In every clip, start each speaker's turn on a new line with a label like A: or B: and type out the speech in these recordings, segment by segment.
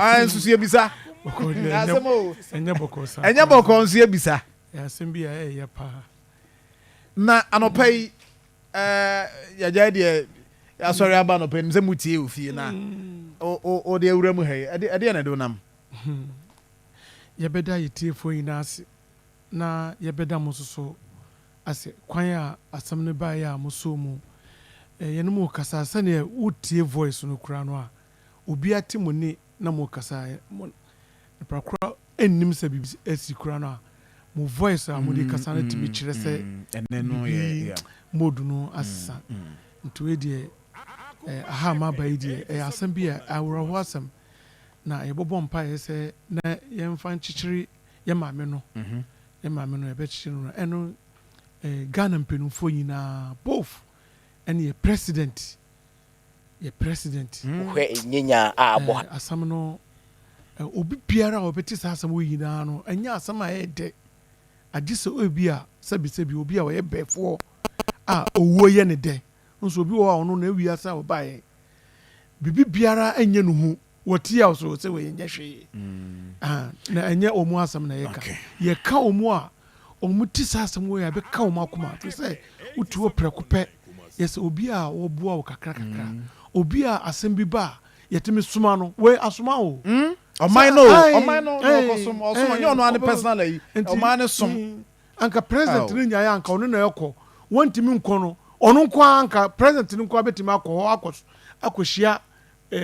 A: Ah, nso so yɛbisa.
B: Bɔkɔɔ deɛ,
A: Asɛm o.
B: Ɛnyɛ bɔkɔɔ saa.
A: Ɛnyɛ bɔkɔɔ nso yɛbisa.
B: Ɛyɛ asɛm bi a ɛyɛ paa.
A: Na anɔpa yi, yɛgyae deɛ yɛasɔre aba anɔpa yi nim sɛ motie wɔ fie na wode awura mu ha yi, ɛdeɛ na ɛde wo nam?
B: Yɛbɛda yɛ tiefoɔ nyinaa ase na yɛbɛda mo nso so ase kwan a asɛm no baeɛ a mosoo mu. Yɛne mo kasa sɛneɛ wotie voice no koraa no a, obi ate mo ni na mo kasa mo nipa koraa nnim sɛ biribi asi koraa no a, mo voice a mode kasa no tumi kyerɛ sɛ
A: ɛnɛ no yɛ
B: biribi mode no asesa. Nti wei deɛ, aha a maba yi deɛ, ɛyɛ asɛm bi a awerɛhoɔ asɛm na yɛbɔbɔ mpaeɛ sɛ na yɛmfa nkyekyere yɛ maame no. Yɛ maame no, yɛbɛkyekyere no. Ɛno Ghana mpanimfoɔ nyinaa both ɛne yɛ president.
C: Wohwɛ nyenya a abɔ.
B: Asɛm no, obi biara a ɔbɛte saa asɛm wɔ nyinaa no, ɛnyɛ asɛm a ɛyɛ dɛ, agye sɛ obi a sɛbisɛbi obi a ɔyɛ bɛɛfoɔ a owuo yɛ ne dɛ. Nso obi wɔ hɔ a ɔno na ewi ase a ɔbaeɛ, biribi biara ɛnyɛ ne ho wɔte a so sɛ wɔyɛ nyɛ hwee. Ah, na ɛnyɛ ɔmo asɛm na yɛka. Yɛka ɔmo a ɔmo te saa asɛm wɔ yɛ a, bɛka ɔmo akoma fi sɛ wotu hɔ prɛko pɛ, yɛsɛ obi a wɔboa wo kakra kakra, obi a asɛm bi ba a yɛtumi soma no, wei asoma o.
A: Ɔman no,
B: Aye,
A: ɔman no na
B: aye,
A: ɔkɔsom, ɔsom,
B: aye,
A: ɔnyɛ ɔno ane personal ayi,
B: Nti,
A: ɔman ne som.
B: Anka president
A: Aw.
B: no nyaeɛ, anka ɔno na ɛkɔ, wɔntumi nkɔ no, ɔno nko ara, anka president no nko ara bɛtumi akɔ hɔ akɔhyia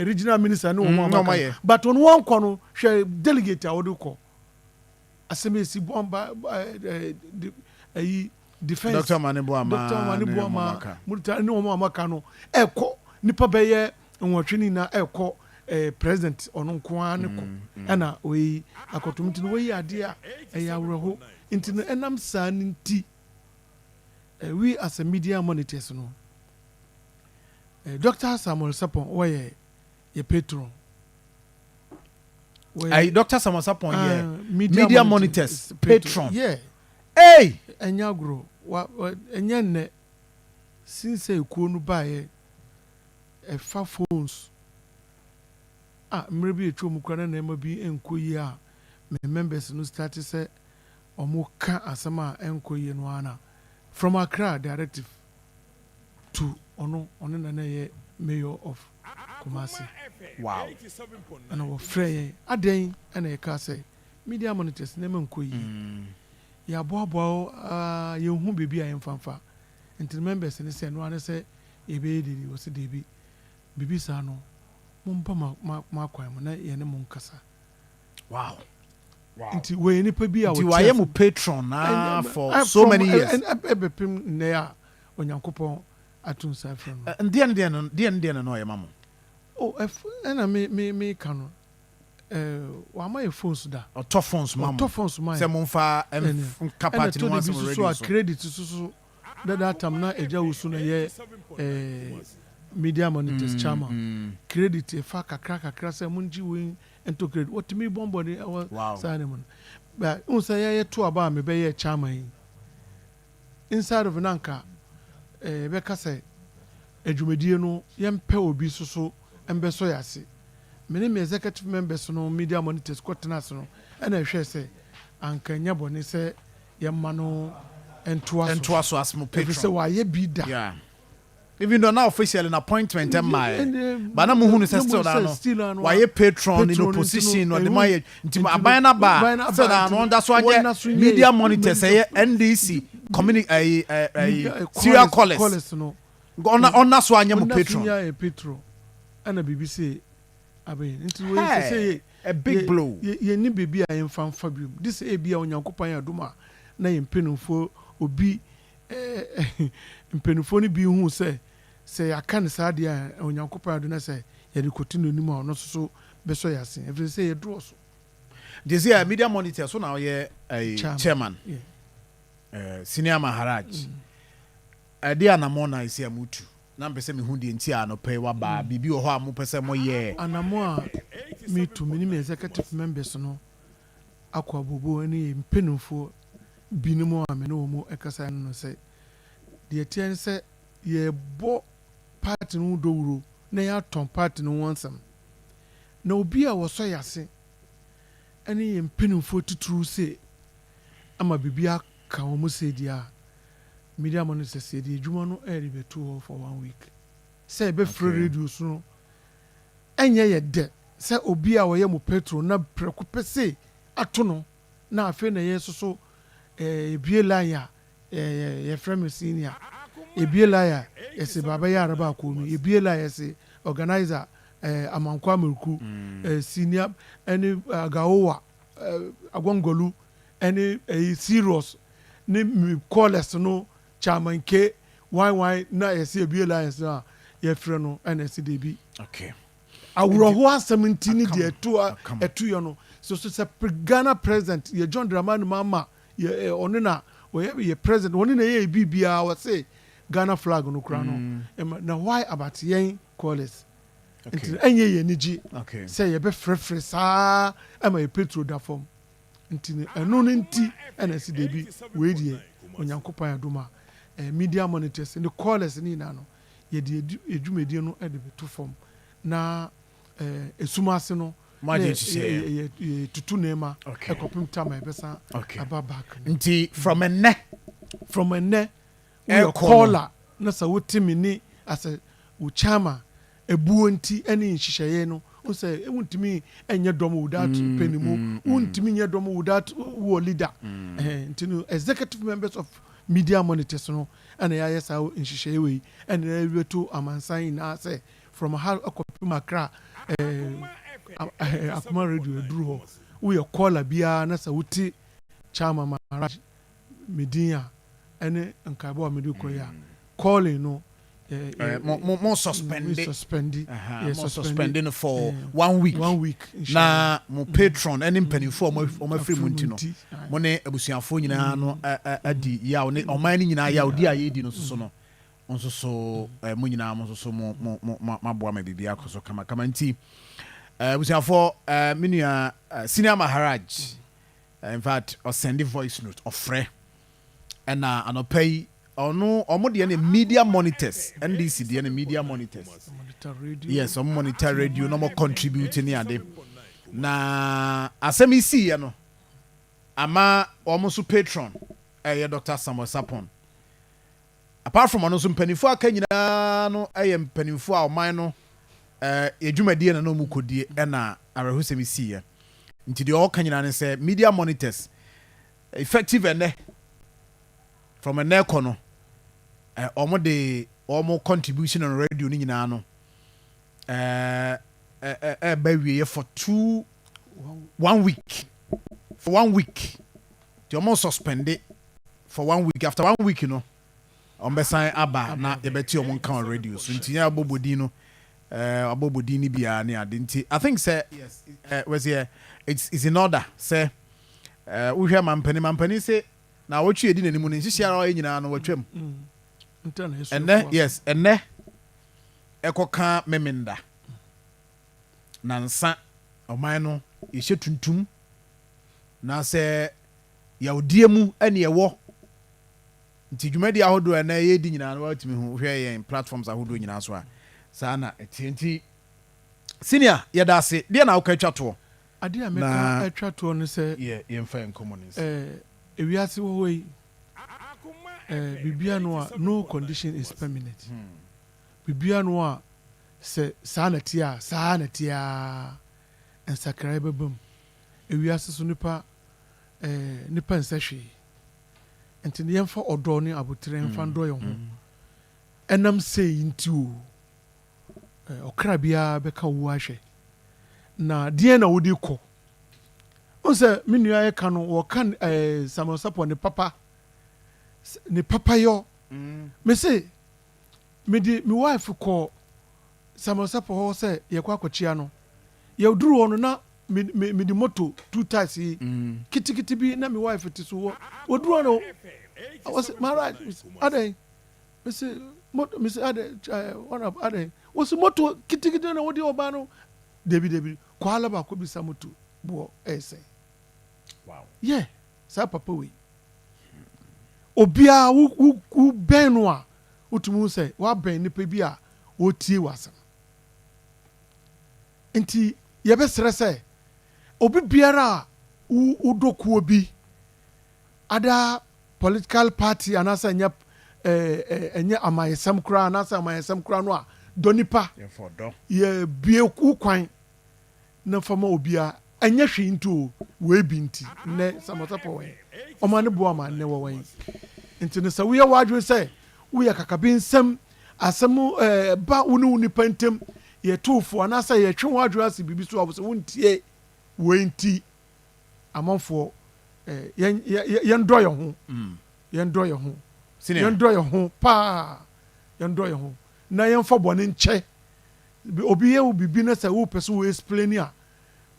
B: regional minister ne wɔn a
A: na
B: wɔaka
A: ɔmo ayɛ.
B: No. But ɔno wɔnkɔ no, hwɛ delegate a wɔde kɔ, asɛm esi bɔmba ɛyi defence.
A: Dr. Mane Boama.
B: Dr. Mane
A: ne
B: Boama.
A: wɔn aka.
B: Murtala ne wɔn a wɔaka no ɛkɔ, nipa bɛyɛ 8 ne nyinaa ɛkɔ, president ɔno nko ara ne kɔ, ɛna oyi akɔtom. Nti no wɔyi adeɛ a ɛyɛ awerɛho. Nti no ɛnam saa no nti, we as a media monitors no, Dr. Samuel Sapon wɔyɛ yɛ patron. Wɔyɛ-
A: Ayi, Dr. Samuel Sapon yɛ
B: Ah,
A: media monitors patron.
B: Yeah.
A: Hey!
B: Ɛnyɛ agorɔ wa, ɛnyɛ nnɛ. Since ekuo no baeɛ, ɛfa phones a mmerɛ bi etwa mu koraa na nneɛma bi nkɔ yie a, me members no start sɛ ɔmo ka asɛm a ɛnkɔ yie no ara, from Accra directive to ɔno na na ɛyɛ mayor of Kumasi. Ɛna wɔfrɛ yɛn adan, ɛna yɛka sɛ media monitors nneɛma nkɔ yie, yɛaboaboa wo aa, yɛnhu baabi a yɛmfamfa. Nti no members ne sɛ no ara ne sɛ yɛbɛyɛ didi wɔ sɛ deebi biribi saa no, mompa ma akwan mu na yɛne mo nkasa. Nti wɔyɛ nipa bi a
A: Nti
B: wɔte
A: wayɛ
B: ase.
A: mo patron naa for so many years.
B: Ɛbɛpem nnɛ a Onyankopɔn ato nsa afrɛ no.
A: Deɛ ne deɛ no ɔyɛ ma mo?
B: Oh, ɛna me ka no, wama yɛ phones da.
A: Ɔtɔ phones ma mo?
B: Ɔtɔ phones ma
A: sɛ
B: yɛ.
A: momfa nka
B: ɛna
A: party
B: ɛtɔ
A: no ho
B: de bi
A: asɛm wɔ
B: soso
A: radio
B: a
A: so.
B: Credit soso dada tam na Agya Wusu na yɛ media monitors chairman, credit ɛfa kakra kakra sɛ mongye wei ntɔ credit, wɔtumi bɔ mbɔden ɛwɔ saa ne mu no. But n sɛ yɛyɛ to aba a mebɛyɛ chairman yi, inside of nanka yɛbɛka sɛ adwumadie no, yɛmpɛ obi soso mbɛsɔ yɛ ase. Me ne me executive members no, media monitors, kɔtena ase no, ɛna ɛhwɛ sɛ anka nyɛ bɔne sɛ yɛma no ntoa so.
A: Ntoa so as mo
B: ɛfiri sɛ
A: patron.
B: wayɛ bi da.
A: Yeah, even though now officially an appointment mmaɛ, but na muhu no sɛ still na no
B: still na no
A: wayɛ patron in
B: patron
A: opposition
B: nti no,
A: ɔde ma yɛ nti
B: nti
A: aban no ba
B: aban no aba
A: still na
B: nti
A: no
B: no,
A: ɔnda so
B: wɔnna so
A: anyɛ
B: nyɛ
A: media monitors, ɛyɛ NDC community ɛyi ɛyi serial callers.
B: Callers no.
A: Ɔna so anyɛ mo
B: ɔnna so
A: patron.
B: nyɛ yɛ patron, ɛna biribi sɛ abɛyɛ nti wei sɛ yɛ
A: A big blow.
B: Yɛnni biribi a yɛmfa mfa biom de sɛ ebi a Onyankopɔn yɛ adom a na yɛn mpanimfoɔ obi mpanimfoɔ no bi hu sɛ yɛaka no saa deɛ a, Onyankopɔn adom na sɛ yɛde kɔto n'anim a, ɔno nso so bɛsɔ yɛ ase, ɛfiri sɛ yɛdorɔ so.
A: Nti sɛ media monitor so na ɔyɛ ɛyi
B: Chairman.
A: Chairman.
B: Yeah.
A: Senior Maharaj, ɛde anammɔ na esi a mutu na mpɛ sɛ mehu deɛ nti a anɔpɛ yi waba, biribi wɔ hɔ a mopɛ sɛ moyɛ?
B: Anamo a metu, me ne me executive members no akɔ abobo ne yɛ mpanimfoɔ binom a me ne wɔn ɛkasa no sɛ deɛ teɛ ne sɛ yɛbɔ party no ho dowuro na yɛatɔn party no ho nsɛm. Na obi a wɔsɔ yɛn ase ne yɛn mpanimfoɔ titiriw se ama biribi aka wɔn sei deɛ a, media monitors yɛde adwuma no rebɛto hɔ for one week. Sɛ yɛbɛfrɛ radio so no, ɛnyɛ yɛ dɛ sɛ obi a ɔyɛ mo patron na prɛko pɛ sei ato no na afei na yɛsoso yɛbue line a yɛfrɛ me senior, yɛbue line a yɛse Baba Yara Baako mi, yɛbue line yɛse organizer Amankwa Amirku, senior ɛne Agaowa, Agongolu ɛne ɛyi serious ne mi callers no, Chairman K wan wan na yɛse yɛbue lines no a yɛfrɛ no ɛna ɛse debi. Awerɛhoɔ asɛm nti ne deɛ ɛto ɛto yɛ no so so sɛ Ghana president yɛ John Dramani Mahama, yɛ ɔno na ɔyɛ yɛ president, ɔno na ɛyɛ biribiara, wɔse Ghana flag no kora no ɛma na why about yɛn callers? Nti ɛnyɛ yɛn anigye sɛ yɛbɛfrɛfrɛ saa ɛma yɛ petrol da fam. Nti no ɛno no nti ɛna ɛsi debi wei deɛ, Onyankopɔn adom a media monitors ne callers ne nyinaa no, yɛde edwumadie no ɛde bɛto fam na esum ase no
A: mo agye nhyehyɛeɛ.
B: Yɛ tutu nneɛma ɛkɔpem tam a yɛbɛsa aba back no.
A: Nti from ɛnnɛ
B: From ɛnnɛ, woyɛ
A: ɛkɔ no.
B: caller na sɛ wote me ni asɛ wo chairman ebuo nti ɛne nhyehyɛeɛ no wo sɛ wontumi ɛnyɛ dɔm without panimu, wontumi nyɛ dɔm without wɔ leader. Nti no executive members of media monitors no ɛna yɛayɛ saa nhyehyɛeɛ wei ɛna yɛbɛto amansan nyinaa sɛ from ha ɛkɔpem Accra, Akoma Radio aduru hɔ, woyɛ caller biara na sɛ wote Chairman Maharaj me din a ɛne nkaebɔ a mede kɔ yi a, calling no
A: Mo suspend.
B: We suspend.
A: Mo suspend no for one week.
B: One week.
A: Na mo patron ɛne mpanimfoɔ a ɔmo afiri mu nti no, mo ne abusuafoɔ nyinaa no adi yaw ne ɔman no nyinaa yaw di a yɛdi no soso no nso so, mo nyinaa mo nso so mo maboa ma biribi akɔ so kamakama. Nti abusuafoɔ, me nua Senior Maharaj, in fact ɔsɛnde voice note, ɔfrɛ ɛna anɔpa yi. Ɔno ɔmo deɛ ne media monitors, NDC deɛ ne media monitors.
B: Monitor radio.
A: Yes, ɔmo monitor radio na ɔmo contribute ne ade. Na asɛm yi siiɛ no ama ɔmo nso patron ɛyɛ Dr Samuel Sarpong. Apart from ɔno nso, mpanimfoɔ aka nyinaa no ɛyɛ mpanimfoɔ a ɔman no yɛdwumadie na na ɔmo kɔdie ɛna awerɛhosɛm yi siiɛ. Nti deɛ ɔka nyinaa ne sɛ media monitors, effective ɛnɛ, from ɛnɛ kɔ no, ɔmo de ɔmo contribution on radio no nyinaa no ɛɛ ɛɛba wieɛ for two one week, for one week. Nti ɔmo suspend for one week. After one week no, ɔmo bɛsan aba na yɛbɛte ɔmo nka wɔ radio so. Nti yɛn abɔbɔ din no, abɔbɔ din no biara ne ade. Nti I think sɛ yes, wɔsi ɛ it's in order sɛ wohwɛ mampanin sɛ na awɔtwe edi n'anim no, nhyehyɛ ara ɔyɛ nyinaa no wɔtwam.
B: Nti na yɛsɔ
A: ɛnɛ
B: ɛfoa.
A: Yes, ɛnɛ ɛkɔka Memenda nansa ɔman no yɛhyɛ tuntum na sɛ yɛwodie mu ɛne ɛwɔ. Nti dwumadi ahodoɔ ɛnɛ yɛdi nyinaa no, wɔatumi hu hwɛ yɛn platforms ahodoɔ nyinaa so a, saa na ɛteɛ. Nti senior, yɛda ase. Deɛ na woka atwa toɔ?
B: Adeɛ a
A: Na-
B: mɛka atwa toɔ no sɛ
A: yɛ yɛmfa yɛn nkɔmmɔ no nsi.
B: Ewiase wɔ hɔ yi, biribiara no a, no condition is permanent. Biribiara no a sɛ saa na teɛ a, saa na teɛ a, nsakraeɛ bɛba mu. Ewiase so nipa nipa nsɛ hwee. Nti ne yɛmfa ɔdɔ ne abotire mfa ndɔ yɛn ho. Ɛnam sei nti o, ɔkra biara bɛka wo ahwɛ na deɛ na wode kɔ n sɛ me nua yɛ ka no, wɔka Samuel Sarpong ne papa ne papayɔ. Me se mede me wife kɔ Samuel Sarpong hɔ sɛ yɛkɔ akɔkyia no. Yɛduru hɔ no na me mede moto two tyres yi kitikiti bi na me wife te so. Wɔ wɔduru hɔ no, wɔsɛ mara adɛn? Mese moto, mese adɛn? Ɔna adɛn? Wɔsɛ moto kitikiti na wode ɔbaa no. Debi debi, kɔ Alaba kɔ bisa moto boɔ ɛyɛ sɛn. Yɛ saa papa wei, obiara wo wo wo bɛn no a, wotumi hu sɛ wabɛn nipa bi a wɔretie w'asɛm. Nti Yɛbɛsrɛ sɛ obi biara a wodɔ kuo bi, ada political party anaasɛ ɛnyɛ ɛnyɛ amayɛsɛm koraa anaasɛ amayɛsɛm koraa no a, dɔ nipa. Yɛbue wo kwan na fa ma obiara. Ɛnyɛ hwee nti o, wei bi nti nnɛ Samuel Sarpong wɔ he? Ɔma ne boa ma nnɛ wɔwɔ he? Nti no sɛ woyɛ w'adwene sɛ woyɛ kakabensɛm, asɛm ba wo ne wo nipa ntam, yɛto fo anaasɛ yɛtwe w'adwene ase biribi so a, wo sɛ wontie wei nti, amanfoɔ yɛndɔ yɛn ho, yɛndɔ yɛn ho, yɛndɔ yɛn ho paa, yɛndɔ yɛn ho na yɛmfa bɔne nkyɛ. Obi yɛ wo biribi na sɛ wopɛ sɛ wo explain a,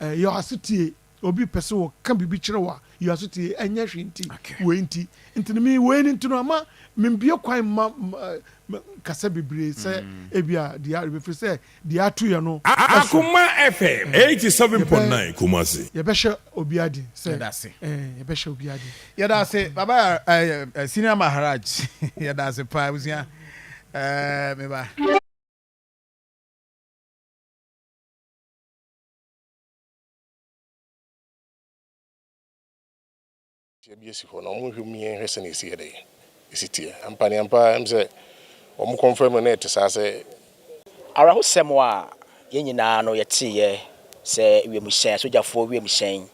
B: yɛ aso tie. Obi pɛ sɛ wɔka biribi kyerɛ wo a, yɛ aso tie. Ɛnyɛ hwee nti wei nti nti no mi wei no nti no ama membie kwan ma kasa bebree sɛ ebi a deɛ ebɛfiri sɛ deɛ ato yɛ no.
D: Akoma FM 87.9 Kumasi.
B: Yɛbɛhyɛ obi adi sɛ yɛbɛhyɛ obi adi.
A: Yɛda ase, Baba Senior Maharaj. Yɛda ase paa, abusua meba.
E: Bi esi hɔ na wɔn nhwɛ mu yɛn hwɛ sɛ na esi yɛ dɛ esi teɛ ampa ne ampa sɛ wɔn confirm na ɛte saa sɛ.
C: Awerɛhosɛm a yɛn nyinaa no yɛteeɛ sɛ wiemhyɛn, asogyafoɔ wiemhyɛn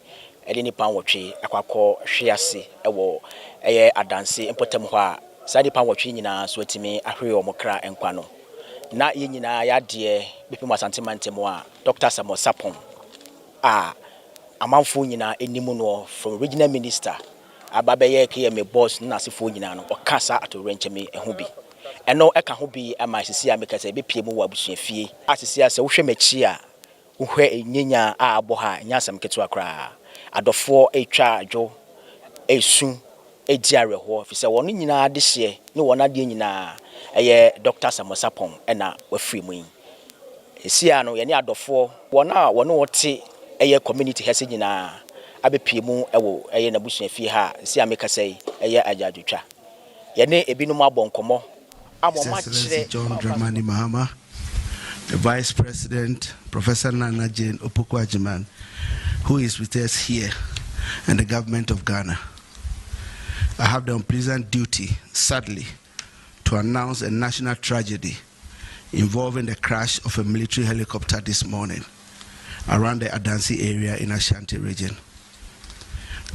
C: de nnipa 8 akɔ akɔhwe ase wɔ ɛyɛ Adanse mpɔtam hɔ a, saa nnipa 8 nyinaa nso atumi ahwere wɔn kra nkwa no. Na yɛn nyinaa yɛadeɛ bɛpem Asante mantam a Dr. Samuel Sarpong a amanfoɔ nyinaa anim no, from regional minister aba bɛyɛ KMA boss ne n'asefoɔ nyinaa no, ɔka saa atowerɛnkyɛm yi ho bi. Ɛno ɛka ho bi ama sisi a meka sɛ ɛbɛpie mu wɔ abusuafie a sisi a sɛ wohwɛ m'akyi a, wohwɛ nyenya a abɔ ha, ɛnyɛ asɛm ketewa koraa. Adɔfoɔ ɛretwa adwo, ɛresu, ɛredi awerɛhoɔ, ɛfiri sɛ wɔn nyinaa de hyeɛ ne wɔn adeɛ nyinaa ɛyɛ Dr. Samuel Sarpong ɛna wafiri mu yi. Esi a no yɛne adɔfoɔ, wɔn a wɔne wɔte ɛyɛ community ha sɛ nyinaa abɛpie mu ɛwɔ ɛyɛ n'abusuafie ha a esi a meka sɛ yi ɛyɛ agyaadwotwa. Yɛne ebinom abɔ nkɔmmɔ ama
F: His
C: wɔn
F: Excellency
C: akyerɛ
F: John Dramani Mahama, the Vice President, Professor Nana Jane Opoku-Agyemang, who is with us here, and the government of Ghana. I have the unpleasant duty, sadly, to announce a national tragedy involving the crash of a military helicopter this morning around the Adansi area in Ashanti region.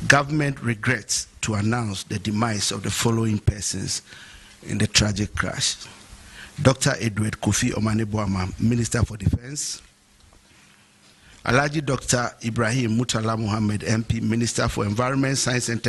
F: Government regrets to announce the demise of the following persons in the tragic crash. Dr. Edward Kofi Omane Boamah, Minister for Defense. Alhaji Dr. Ibrahim Murtala Muhammad, MP, Minister for Environment, Science and